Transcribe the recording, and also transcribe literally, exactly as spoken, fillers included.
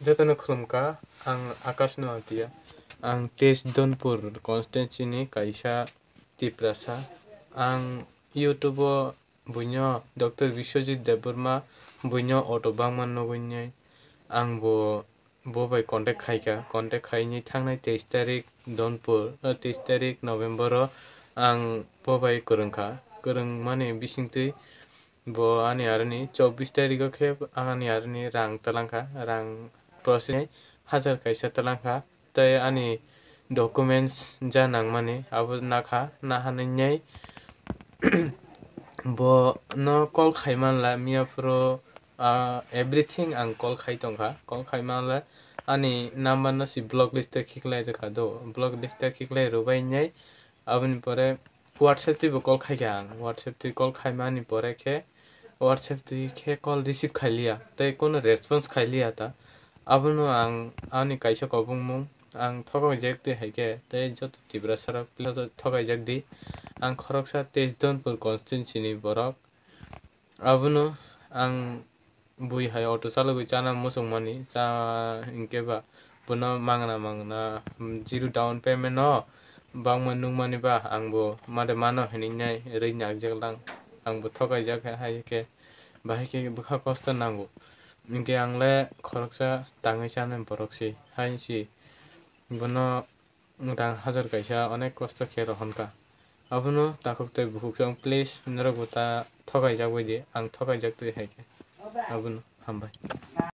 Jotono khulumkha, ang Akash Noatia. Ang Tesh Donpur constituency ni kaisa Tiprasa. Ang YouTube o buino Doctor Biswajit Debbarma buino auto bangma nugwi ang bo, bo bai contact khaikha. Contact khainwi thangnai teis tarik Donpur, eh, teis tarik November o ang bo bai kwrwngkha. Kwrwngmani bisingtwi bo ani aroni chobbish tarikh o khe ani aroni rang talangkha, rang process hajar kaisa talangkha, tei ani documents ja nangmani abo nakha, nahanwi bo no call khaimanla, miya phuru, ah, everything ang call khai tongkha, call khaimanla ani number no si block list o khiklai rwkha do, block list o khiklai rwbai nai aboni pore WhatsApp twi bo call khaikha ang, WhatsApp twi call khaimani pore khe WhatsApp twi khe call receive khailiya tei kono response khailiya ta. Abono ang ani kaisa kobongmung, ang thokok jak twi hai khe tei joto Tiprasa rok thokok jak di. Ang khoroksa Tesh Donpur constituency ni borok, abono ang bui hai auto chalogwi chana muchungmani, cha hinkhe ba bono mangna mangna, mm, zero down payment no bangma nukmani ba ang bo made mano hinwi nai rwi nakjak lang, ang bo thokaijak hai khe, bahai khe bwkha kosto nango, hinkhe ang le khoroksa tangwi chanai borok se hai se bono rang hajar kaisa onek kosto khe rohorkha. Abono takhuk tei bukhuk chwng, please, norok bo ta thokaijak bai di, ang thokaijak twi hai khe. Abono hambai.